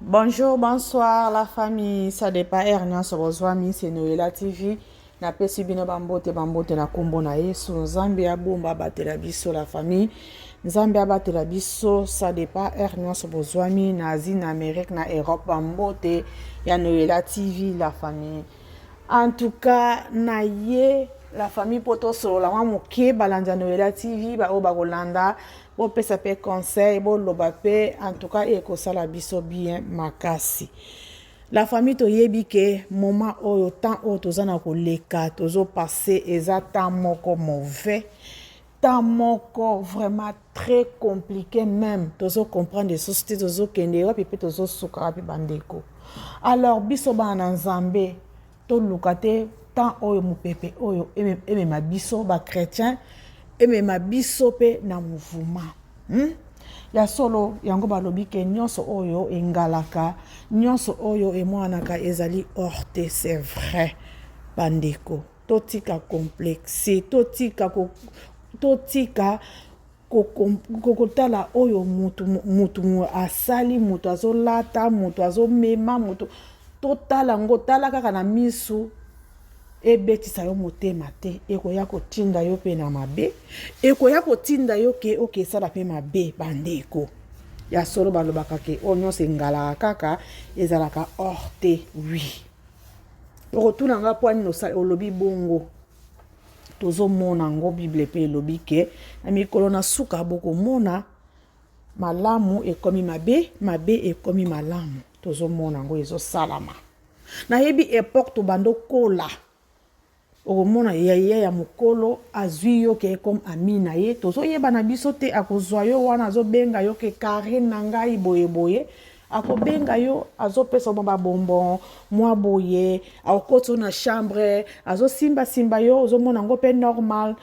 Bonjour, bonsoir la famille, ça dépend heure nyonso bozwami, c'est Noëlla TV. Napesi bino bambote bambote na kombo na Yesu. Nzambe abomba abatela biso la famille. Nzambe abatela biso, ça dépend heure nyonso bozwami na Asie, na Amérique, na Europe, bambote ya Noëlla TV la famille. En tout cas, na ye la famille mpo tosolola mwa moke balandi ya Noëlla TV baoyo bakolanda bopesa mpe conseil boloba mpe en tout cas ekosala biso bien makasi. La famille toyebi ke moment oyo temps oyo toza na koleka tozopasse eza temps moko mauvais temps moko vraiment très compliqué même tozo comprendre lisusu te tozokende wapi mpe tozosuka wapi bandeko. Alors biso bana na Nzambe toluka te temps oyo mopepe oyo emema biso bachrétien emema biso mpe na mouvement. Ya solo yango balobi ke nyonso oyo engalaka nyonso oyo emwanaka ezali or te, c'est vrai bandeko. Totika complexe, totika totika kotala oyo mutu mutu asali, mutu azolata, mutu azomema, mutu totala yango, tala kaka na misu ebetisa yo motema te, ekoya kotinda yo mpe na mabe, ekoya kotinda yo ke oke esala mpe mabe bandeko. Ya solo balobaka ke oyo nyonso engalaka kaka ezalaka or te. Oui, okotuna nga mpo nini olobi bongo. Tozomona yango, Bible mpe elobi ke na mikolo na suka bokomona malamu ekomi mabe, mabe ekomi malamu. Tozomona yango ezosalama. Nayebi époque tobanda okola, okomona yaya ya mokolo azwi yo ke comme ami na ye, tozoyeba na biso te, akozwa yo wana azobenga yo ke Karine na ngai boyeboye, akobenga yo azopesa mwa babonbon mwa boye, akokoti yo na chambre azosimbasimba yo, ozomona yango mpe normal.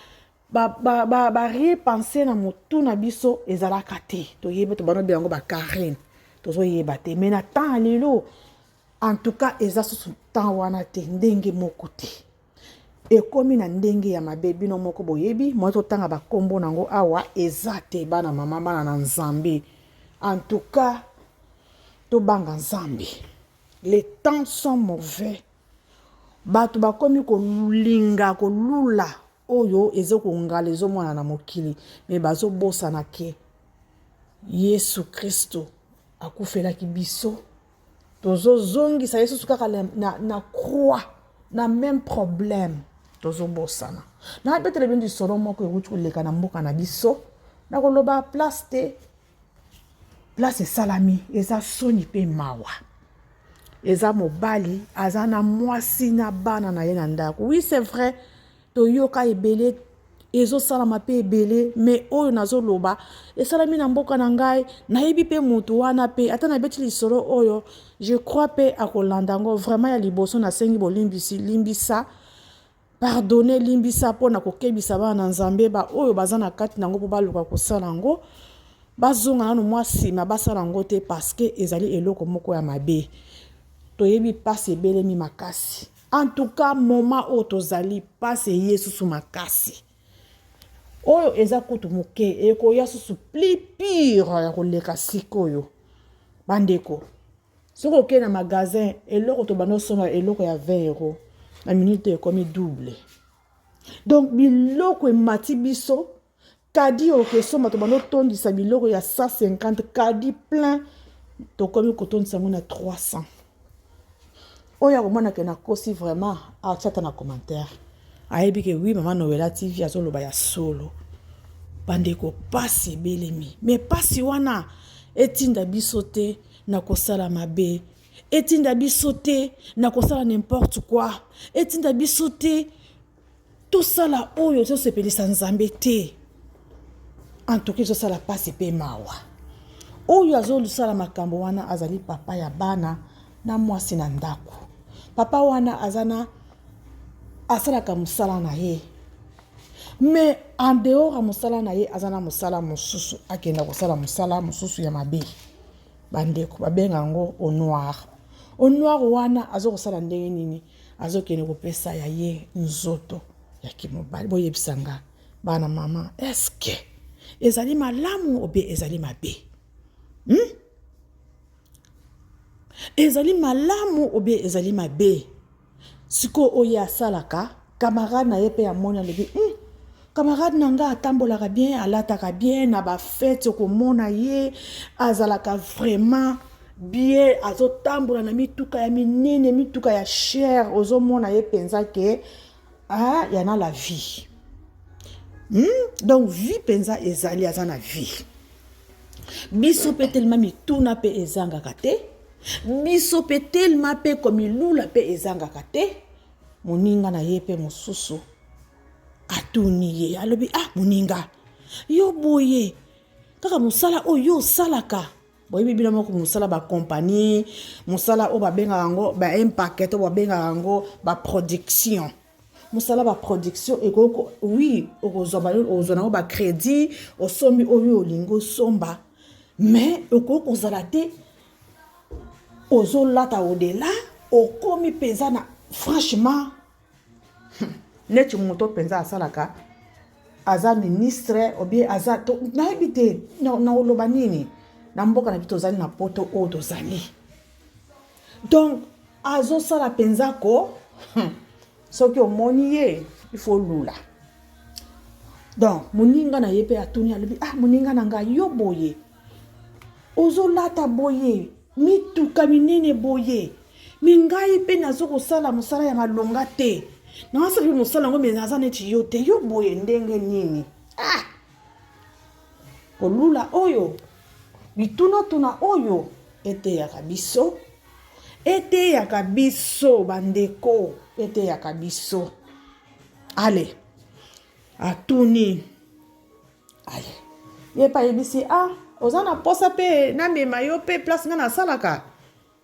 Barie pense na motu na biso ezalaka te, toyebi tobanda obenga yango bakarine, tozoyeba te. Mais na temps ya lelo en tout cas eza susu temps wana te, ndenge moko te, ekomi na ndenge ya mabe. Bino moko boyebi mwa totanga bakombo nango awa eza te. Bana mama, bana na Nzambe, en tout cas tobanga Nzambe, les temps sont mauvais. Bato bakomi kolinga kolula oyo eza kongala ezomona na mokili, me bazobosana ke Yesu Kristo akufelaki biso. Tozozongisa ye susu kaka na croix na même problème, tozobosana. Nabetela bino lisolo moko ewuti koleka na mboka na biso, nakoloba place te, place esalami eza soni mpe mawa. Eza mobali aza na mwasi na bana na ye na ndako. Oui, c'est vrai, toyoka ebele ezosalama mpe ebele, mais oyo nazoloba esalami na mboka na ngai. Nayebi mpe motu wana mpe ata nabeti lisolo oyo, je crois mpe akolanda yango vraiment. Ya liboso nasengi bolimbisi, limbisa, pardonne, limbisa mpona kokebisa bana na Nzambe baoyo baza na kati nango mpo baluka kosala yango, bazonga nano mwa nsima, basala yango te parce que ezali eloko moko ya mabe. Toyebi mpasi ebelemi makasi. En tout cas moment oyo tozali mpasi eye susu makasi, oyo eza kutu moke, ekoya susu plus pire ya koleka sikoyo bandeko. Soki okei na magasin, eloko tobanda osomba eloko ya 20 euro, na minute ekomi double. Donc biloko emati biso kadi okesomba, tobanda otondisa biloko ya 150 kadi plein, tokomi kotondisa yango na 300. Oyo akomonake nakosi vraiment, atia ata na commentaire, ayebi ke oui, mama Noela TV azoloba ya solo. Bandeko, pasi ebelemi, mais pasi wana etinda biso te na kosala mabe, etinda biso te na kosala n'importe quoi, etinda biso te tosala oyo ezosepelisa Nzambe te. En tout cas ezosala mpasi mpe mawa. Oyo azosala makambo wana azali papa ya bana na mwasi na ndako. Papa wana aza na asalaka mosala na ye, mais en dehors ya mosala na ye aza na mosala mosusu, akenda kosala mosala mosusu ya mabe. Bandeko, babenga yango au noir. Au noir wana aza kosala ndenge nini? Azokende kopesa ya ye nzoto ya kimobali. Boyebisa nga bana mama, eske ezali malamu obe ezali mabe? Ezali malamu obie ezali mabe? Sikoyo oyo asalaka, camarade na ye mpe amoni, alobi camarade na nga atambolaka bien, alataka bien, na bafete okomona ye azalaka vraiment bien, azotambola na mituka ya minene, mituka ya cher, ozomona ye mpenza ke ah, yana la vie. Donc vie mpenza ezali, aza na vie. Biso mpe telema mituna mpe ezangaka te, biso mpe telema mpe komilula mpe ezangaka te. Moninga na ye mpe mosusu atuni ye, alobi: "Ah moninga, yo boye kaka mosala oyo yo osalaka?" Boyebi bino moko mosala bakompagnie, mosala oyo babengaka yango baimpacket, oyo babengaka yango baproduction, mosala baproduction ekoki, oui, okozwa nango bacrédit, osombi oyo olingi osomba, mais okoki kozala te ozolata au-delà, okomi mpenza na franchement neti moto mpenza asalaka, aza ministre obie aza, nayebi te na oloba nini na mboka na biso. Tozali na Poto oyo tozali, donc azosala mpenza ko soki omoni ye, il faut lula. Donc moninga na ye mpe atuni, alobi: "Ah moninga na ngai, yo boye ozolata boye, mituka minene boye, me ngai mpe nazo kosala mosala ya malonga te, nazosala mpe mosala yango, me naza neti yo te. Yo boye ndenge nini?" Ah, kolula oyo, bitunatuna oyo eteyaka biso, eteyaka biso bandeko, eteyaka biso. Ale atuni, ale ye mpe ayebisi: "Ah, oza na posa mpe namema yo mpe place nga nasalaka?"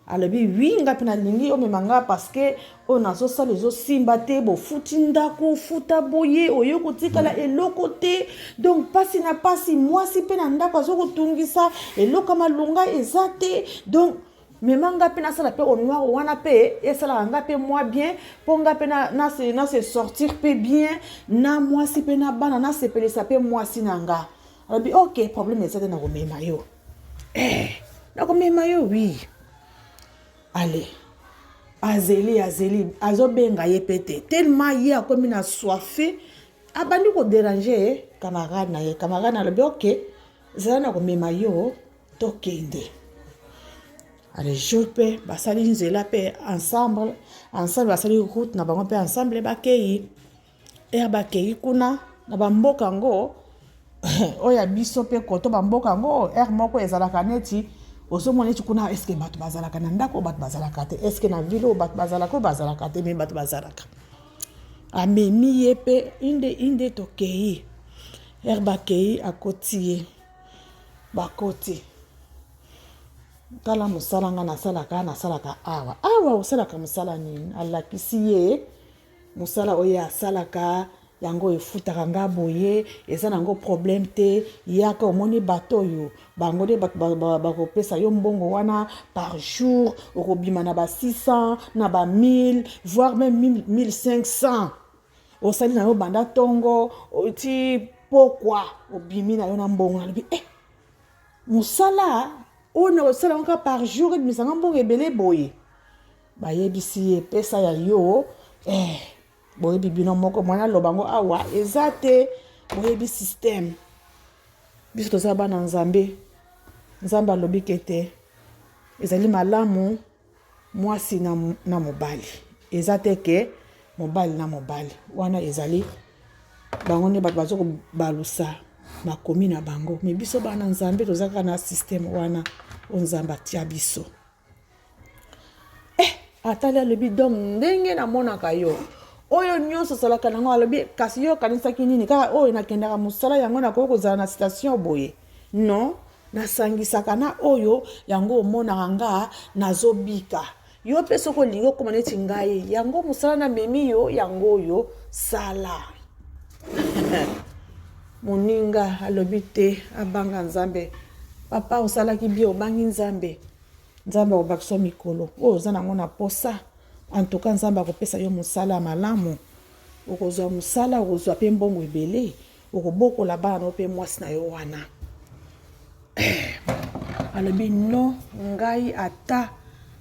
Alobi: "Oui, nga mpe nalingi omema nga, parce que oyo nazosala ezosimba te. Bofuti ndako, futa boye, oyo kotikala eloko te, donc mpasi na mpasi. Mwasi mpe na ndako azokotungisa, eloko ya malonga eza te. Donc mema nga mpe nasala mpe au noir wana, mpe esalaka nga mpe mwa bien, mpo nga mpe nase sortir mpe bien na mwasi mpe na bana, nasepelisa mpe mwasi na nga." Alobi: "Ok, problème eza te, nakomema yo, nakomema yo, oui." Ale azeli, azeli, azobenga ye mpe te, tellement ye akomi na soif, abandi kodéranger camarade na ye. Camarade alobi: "Ok, zala na komema yo, tokende." Ale jour mpe basali nzela mpe ensemble, ensemble basali route na bango mpe ensemble bakei. Ere bakei kuna na bamboka yango oyo ya biso mpe koto bamboka yango, ere moko ezalaka neti ozomona neti kuna eske bato bazalaka na ndako, bato bazalaka te, eske na ville oyo bato bazalaka, oyo bazalaka te, me bato bazalaka. Amemi ye mpe inde inde, tokei. Ere bakei, akoti ye, bakoti: "Tala mosala nga nasalaka, nasalaka awa awa." "Osalaka mosala nini?" Alakisi ye mosala oyo asalaka: "Yango efutaka nga boye, eza nango problème te. Yaka, omoni bato oyo, bango nde bato bakopesa yo mbongo wana par jour, okobima na ba 600, na ba 1000, voire même 1500. Osali na yo banda ntongo ti pokwa, obimi na yo na mbongo." Nalobi: "Eh, mosala oyo nakosala yango kaka par jour ebimisanga mbongo ebele boye?" Bayebisi ye: "Pesa ya yo." Boyebi bino moko, mwana aloba yango awa eza te. Boyebi système, biso toza bana Nzambe. Nzambe alobi ke te, ezali malamu mwasi na mobali, eza te ke mobali na mobali. Wana ezali bango nde bato baza kobalusa makomi na bango, me biso bana Nzambe toza kaka na système wana oyo Nzambe atia biso. Atali, alobi: "Donc ndenge namonaka yo, oyo nyonso osalaka nango." Alobi: "Kasi yo okanisaki nini? Kaka oyo nakendaka mosala yango nakoki kozala na station boye? Non, nasangisaka na oyo yango omonaka nga nazobika. Yo mpe soki olingi okóma neti ngai, yango mosala namemi yo, yango oyo sala." Moninga alobi te, abanga Nzambe. "Papa, osalaki bien, obangi Nzambe. Nzambe akobakisa mikolo oyo oza nango na posa. Antuka Nzambe akopesa yo mosala ya malamu, okozwa mosala, okozwa mpe mbongo ebele, okobokola bana no mpe mwasi na yo wana." Alobi: "Non, ngai ata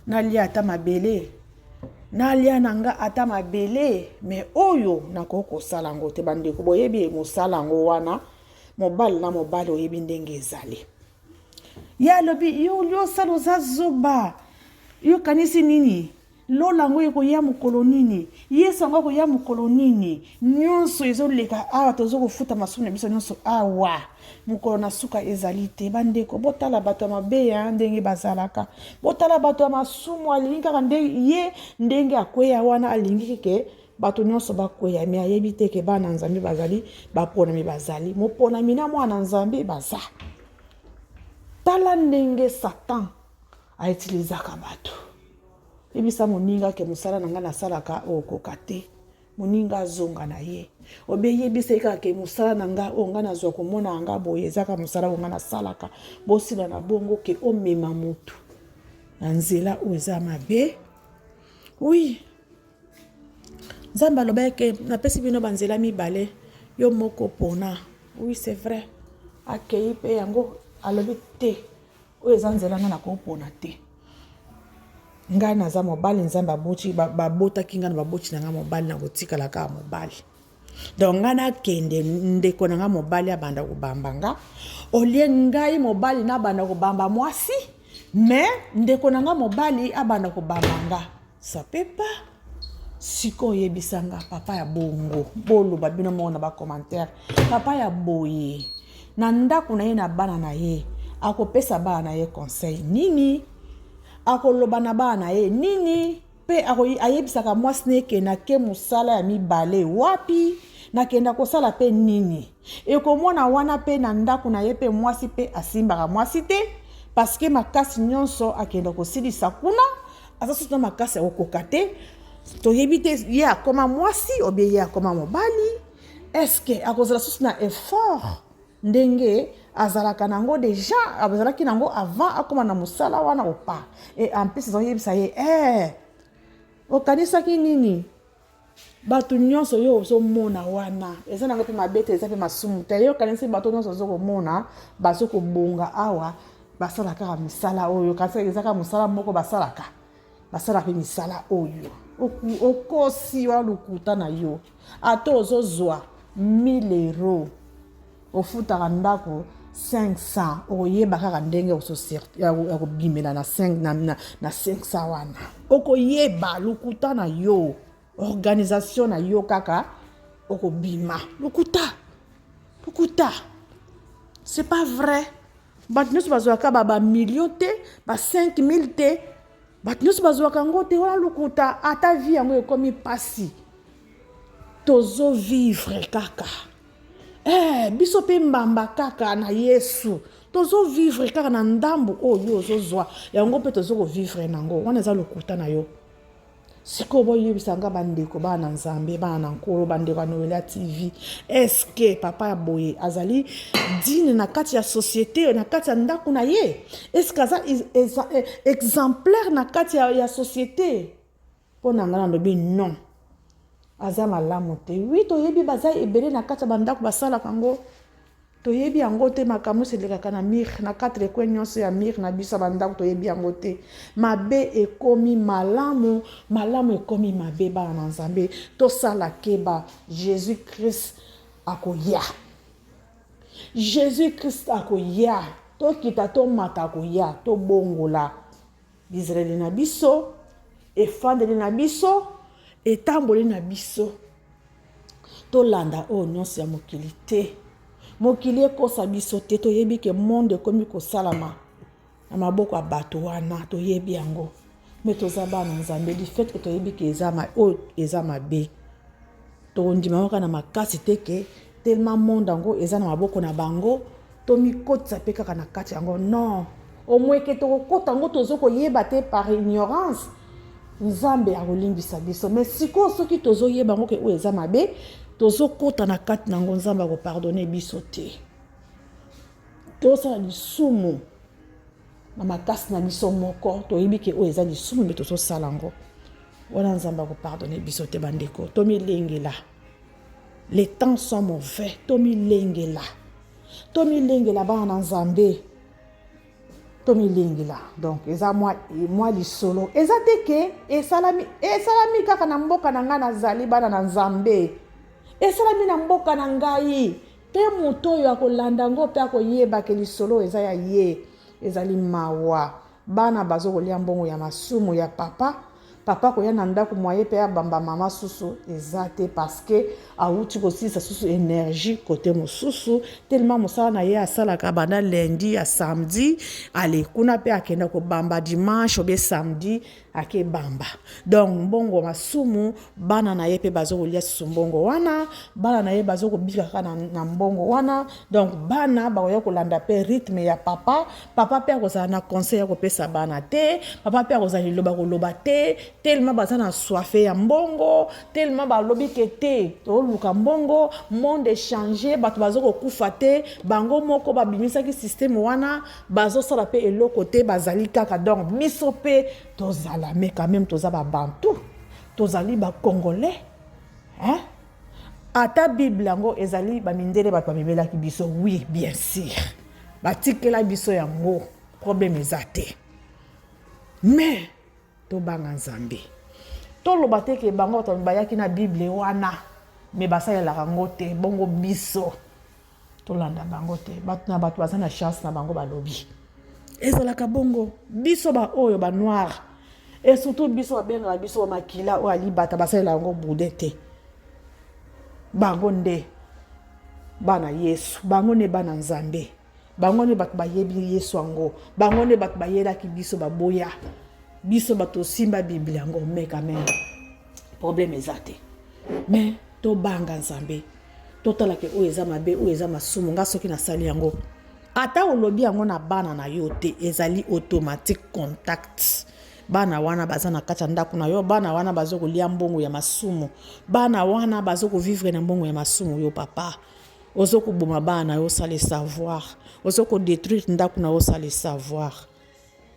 Nalia ata mabele, nalia na nga ata mabele, me oyo nakoki kosala yango te. Bandeko, boyebi mosala yango wana, mobali na mobali, oyebi ndenge ezali. Ye alobi, yo oli osala, oza zoba, yo kanisi nini? Lola yango ekoya mokolo nini? Yesu yango akoya mokolo nini? Nyonso ezoleka awa, tozo kofuta masumu na biso nyonso awa, mokolo na suka ezali te. Bandeko, botala bato ya mabe ya ndenge bazalaka, botala bato ya masumu. Alingi kaka nde ye ndenge akweya wana, alingi ke bato nyonso bakweya, me ayebi te ke bana Nzambe bazali, baponami bazali, moponami na mwana Nzambe baza. Tala ndenge Satan autilisaka bato. Yebisa moninga ke mosala na ngai nasalaka okoka te, moninga azonga na ye. Obe yebisa ye kaka ke mosala na ngai oyo ngai nazwa komona nga boye, ezaka mosala oyo ngai nasalaka. Bosila na bongo ke omema motu na nzela oyo eza mabe. Oui, Nzambe alobaki ke napesi bino banzela mibale, yo moko pona. Oui, c'est vrai, akei mpe yango alobi te, oyo eza nzela ngai nakopona te. Ngai naza mobali, Nzambe aboti, babotaki ngai na baboti na ngai mobali, nakotikala kaka mobali. Donc ngai nakende, ndeko na ngai mobali abanda kobamba nga, olie ngai mobali nabanda kobamba mwasi, me ndeko na ngai mobali abanda kobamba nga, ça peut pas. Sikoyo oyebisa nga, papa ya bongo, boloba bino moko na bacommentaire, papa ya boye na ndako na ye na bana na ye, akopesa bana na ye conseil nini? Akoloba na bana na ye nini? Mpe ayebisaka mwasi na ye ke nake mosala ya mibale wapi, nakenda kosala mpe nini? Ekomona wana mpe na ndako na ye mpe mwasi mpe asimbaka mwasi te, paske makasi nyonso akenda kosilisa kuna, aza susu na makasi ya kokoka te. Toyebi te ye akoma mwasi obie ye akoma mobali, eske akozala susu na effort ndenge azalaka nango deja, azalaki nango avant akoma na mosala wana opa? E en plus azoyebisa ye, eh, okanisaki nini? Bato nyonso yo ozomona wana, eza nango mpe mabe te, eza mpe masumu te. Yo okanisi bato nyonso ozokomona bazokobonga awa basala kaka misala oyo? Kasi eza kaka mosala moko basalaka, basalaka mpe misala oyo. Okosi wana, lokuta na yo. Ata ozozwa 1000 euro, ofutaka ndako 500, okoyeba kaka ndenge ya kobimela na 500 wana, okoyeba. Lokuta na yo, organisation na yo kaka okobima. Lokuta, lokuta, c'est pas vrai. Bato nyonso bazwaka bamillion te, ba 5000 te, bato nyonso bazwaka yango te. Wana lokuta. Ata vie yango ekomi mpasi, tozovivre kaka. Biso mpe mbamba kaka na Yesu, tozovivre kaka na ndambu oyo ozozwa yango mpe tozokovivre nango. Wana eza lokuta na yo. Sikoyo boyebisa nga, bandeko, bana na Nzambe, bana na Nkolo, bandeko ya Noelia TV, est-ce papa ya boye azali digne na kati ya société, na kati ya ndako na ye? Est-ce aza exemplaire na kati ya société? Mpo na ngai nalobi non, aza malamu te. Oui, toyebi baza ebele na kati ya bandako basalaka yango, toyebi yango te. Makambo nyonso elekaka na mur, na quatre coin nyonso ya mur na biso ya bandako, toyebi yango te. Mabe ekomi malamu, malamu ekomi mabe. Bana na Nzambe, tosala keba. Jésus Christ akoya, Jésus Christ akoya. Tokita, tomata, akoya. Tobongola bizaleli na biso, efandeli na biso, etamboli na biso. Tolanda oyo nyonso ya mokili te, mokili ekosa biso te. Toyebi ke monde ekomi kosalama na maboko ya bato wana, toyebi yango, me toza bana Nzambe. Du fait ke toyebi ke eza oyo eza mabe, tokondima kaka na makasi te ke tellement monde yango eza na maboko na bango, tomikotisa mpe kaka na kati yango. Non, omweke tokokota yango, tozo koyeba te, par ignorance, Nzambe akolimbisa biso. Mais sikoyo soki tozoyeba yango ke oyo eza mabe, tozokota na kati na yango, Nzambe akopardonner biso te. Tosala lisumu na makasi na biso moko, toyebi ke oyo eza lisumu, mpe tozosala yango wana, Nzambe akopardonner biso te. Bandeko, tomilengela, les temps sont mauvais. Tomilengela, tomilengela, bana na Nzambe. Tomilengela. Donc eza mwa, mwa lisolo. Eza te ke esalami, esalami kaka na mboka na ngai nazali bana na Nzambe. Esalami na mboka na ngai. Mpe moto oyo akolanda yango mpe akoyeba ke lisolo eza ya ye. Ezali mawa. Bana bazo kolia mbongo ya masumu ya papa. Papa koya na ndako mwaye mpe abamba mama susu eza te parce que awuti kosilisa susu energie kote mosusu tellement mosala na ye asalaka banda lundi ya samedi ale kuna mpe akenda kobamba dimanche obe samedi ake bamba donc mbongo masumu bana na ye mpe bazo kolia susu mbongo wana bana na ye bazo kobika kaka na, na mbongo wana donc bana bakoya kolanda mpe rythme ya papa. Papa mpe akozala na conseil ya kopesa bana te, papa mpe akozala liloba koloba te, tellement baza na soife ya mbongo, tellement balobi ke te toluka mbongo, monde echange, bato bazo kokufa te, bango moko babimisaki systeme wana, bazosala mpe eloko te, bazali kaka. Donc biso mpe tozala, mais quand même toza babantu, tozali bacongolais, hein? Ata Bible yango ezali bamindele bato bamemelaki biso, oui bien sûr batikela biso yango, problème eza te, mais tobanga Nzambe. Toloba te ke bango bato bayaki na Bible wana me basalelaka yango te, bongo biso tolanda bango te. Bato na bato baza na chance na bango, balobi ezalaka bongo. Biso baoyo banoir et surtout biso babengaka biso bamakila oyo alibata, basalela yango boudin te. Bango nde bana Yesu, bango nde bana Nzambe, bango nde bato bayebi Yesu yango, bango nde bato bayelaki biso, baboya biso bato osimba Bible yango, mais quand même problème eza te. Mais tobanga Nzambe, totalaka oyo eza mabe, oyo eza masumu. Nga soki nasali yango, ata olobi yango na bana na yo te, ezali automatique contact. Bana wana baza na kati ya ndako na yo, bana wana baza kolia mbongo ya masumu, bana wana baza kovivre na mbongo ya masumu. Yo papa ozo koboma bana na yo osala savoir, ozo kodétruire ndako na yo osala savoir,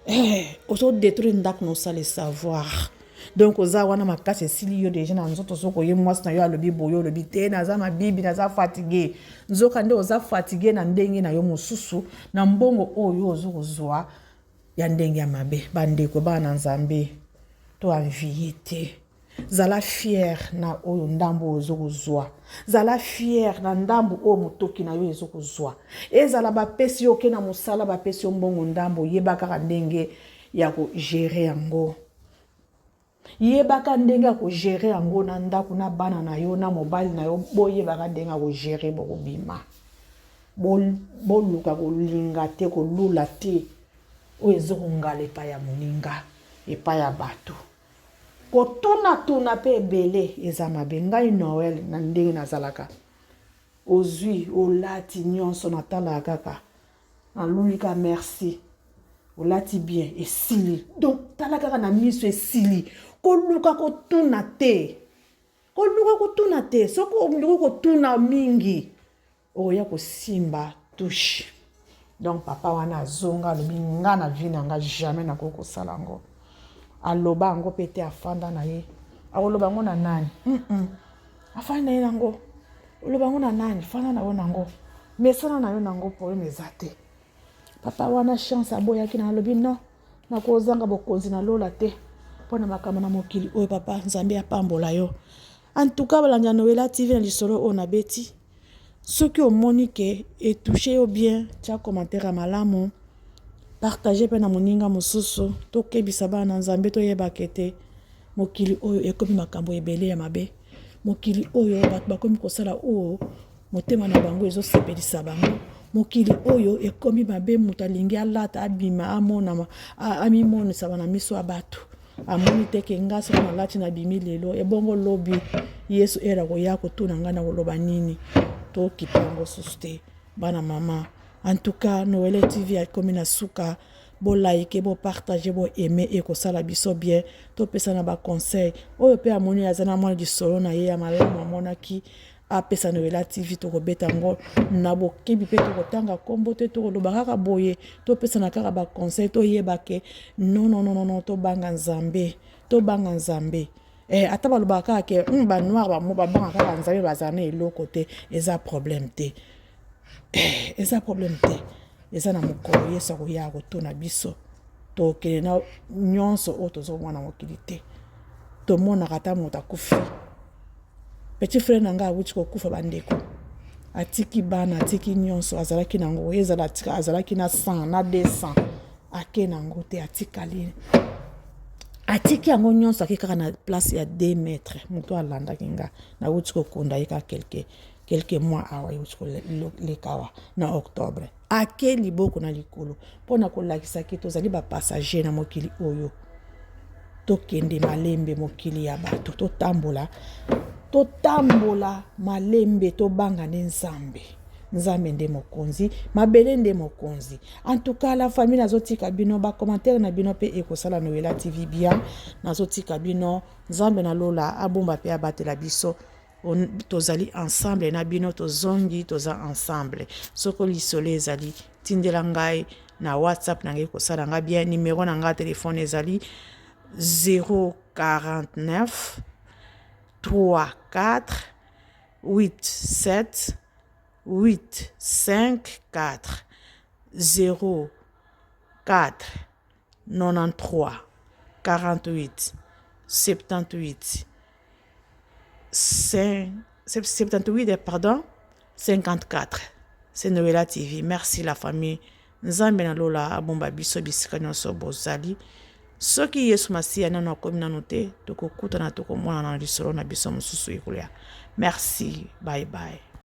eh, ozo détruire ndako na osala savoir. Donc oza wana makasi esili yo déjà na nzoto. Soki oye, mwasi na yo alobi boye, olobi te naza mabibi, naza fatigué. Nzoka nde oza fatigué na ndenge na yo mosusu, na mbongo oyo ozo kozwa ya ndenge ya mabe. Bandeko bana na Nzambe, to envie te. Zala fier na oyo ndambo oyo ozo kozwa, zala fier na ndambo oyo motoki na yo ezo kozwa. Ezala bapesi yo oke na mosala, bapesi yo mbongo ndambo, yeba kaka ndenge ya kogérer yango, yebaka ndenge ya kogérer yango na ndako, na bana na yo, na mobali na yo. Boyebaka ndenge ya kogérer, bokobima. Boluka kolinga te, kolula te oyo ezokongala epai ya moninga, epai ya bato. Kotunatuna mpe ebele eza mabe. Ngai Noel, na ndenge nazalaka, ozwi olati nyonso, natalaka kaka, naluli ka merci, olati bien, esili. Donc tala kaka na miso, esili. Koluka kotuna te, koluka kotuna te. Soki oluki kotuna mingi, okoya kosimba touche. Donc papa wana azonga, alobi nga na vie na nga jamais nakoki kosala yango. Aloba yango mpe te, afanda na ye, akoloba yango na nani? Afandi na ye nango, oloba yango na nani? Fanda na yo nango, mesana na yo nango, problème eza te. Papa wana chance aboyaki na, alobi non, nakozanga bokonzi na lola te mpo na makambo na mokili oyo. Papa, Nzambe apambola yo. En tout cas, balandi ya Noela TV, na lisolo oyo nabeti, soki omoni ke etouche yo bien, tia commentaire ya malamu, partage mpe na moninga mosusu. Tokebisa bana na Nzambe, toyebaka ete mokili oyo ekomi makambo ebele ya mabe. Mokili oyo bato bakomi kosala oyo motema na bango ezosepelisa bango. Mokili oyo ekomi mabe. Moto alingi alata, abima, amonama, amimonisama na miso ya bato. Amoni te ke nga soki nalati, nabimi lelo, ebongo lobi Yesu ere koya kotuna ngai na koloba nini? Tokipa yango susu te, bana mama. En tout cas, Noele TV akomi na suka. Bolike, bopartage, boaime, ekosala biso bien. Topesa na baconseil oyo mpe amoni aza na mwa lisolo na ye ya malamu, amonaki apesa Noela TV, tokobeta yango na bokebi mpe tokotanga nkombo te, tokoloba kaka boye. Topesana kaka baconseil, toyeba ke non, non, non, non, tobanga Nzambe, tobanga Nzambe. Ata balobaka kaka ke banoir babanga kaka Nzambe, bazala na eloko te, eza problème te, eza problème te. Eza na mokolo Yesu akoya akotuna biso. Tokende na nyonso oyo tozomona mokili te. Tomonaka ata moto akufi. Petit frère na ngai awuti kokufa bandeko. Atiki bana, atiki nyonso azalaki na yango. Ezala atika azalaki na 100 na 200 ake na yango te atikali. Atiki yango nyonso ake kaka na place ya 2 mètres. Moto alandaki nga nawuti kokunda ye kaka quelque quelques mois awa euti koleka awa na octobre. Ake liboko na likolo mpo na kolakisa ke tozali bapassager na mokili oyo. Tokende malembe mokili ya bato, totambola totambola malembe, tobanga nde Nzambe. Nzambe nde mokonzi, mabele nde mokonzi. En tout cas la famille, nazotika bino ba commentaire na bino pe ekosala Noela TV bien. Nazotika bino, Nzambe na lola abomba pe abatela biso. Tozali ensemble na bino, tozongi toza ensemble. Soko lisolo ezali, tindela ngai na WhatsApp na ngai kosala ngai bien. Numero na ngai telefone ezali 049 3 4 8 7 8 5 4 0 4 93 48 78 5, 78 pardon 54. C'est Noëlla TV. Merci la famille. Nzambe na lola abomba biso bisika nyonso bozali. Soki Yesu Masiya nano akomi nano te, tokokutana tokomonana na lisolo na biso mosusu ekoya. Merci. Bye bye.